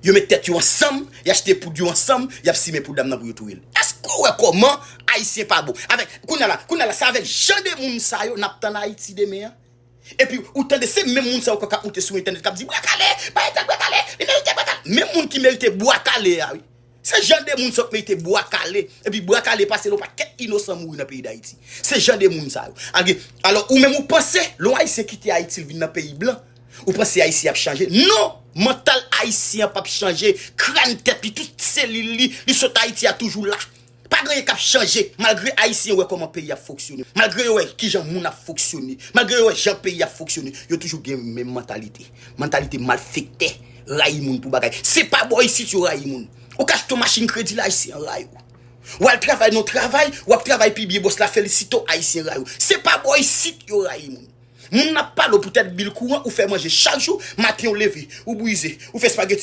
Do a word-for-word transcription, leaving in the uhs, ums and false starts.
Yo met tèt yo ansanm, y achte poud yo ansanm, y ap simen pou dam nan pou yo touye l. Èske w wè kòman Ayisyen pa bon? Avèk, kounye a la, kounye a la, se avèk jan de moun sa yo n ap tann Ayiti demen an. Epi, ou tande, se menm moun sa yo k ap moute sou entènèt k ap di, "Bwa kale, bay tèl bwa kale, li merite bwa kale." Menm moun ki merite bwa kale a, wi. Se jan de moun sa yo k merite bwa kale. Epi bwa kale pase yon pakèt inosan mouri nan peyi Dayiti. Se jan de moun sa yo. Alò, ou menm ou panse, lè yon Ayisyen kite Ayiti, l vin nan peyi blan, ou panse Ayisyen ap chanje? Non! Mantal Ayisyen an p ap chanje. Kràn tèt li, tout selil li, li sot Ayiti a toujou la. Pa gen anyen k ap chanje. Malgre Ayisyen wè kòman peyi ap fonksyone, malgre yo wè kijan moun ap fonksyone, malgre yo wè jan peyi ap fonksyone, yo toujou gen menm mantalite. Mantalite malfektè, rayi moun pou bagay. Se pa bò isit yo rayi moun. Ou ka achte yon machin kredi la, Ayisyen an rayi w. W al travay nan yon travay, w ap travay pi byen, bòs la felisite w, Ayisyen rayi w. Se pa bò isit yo rayi moun. Moun nan ap pale w poutèt bil kouran, ou fè manje chak jou, maten w leve, ou brize, ou fè spageti,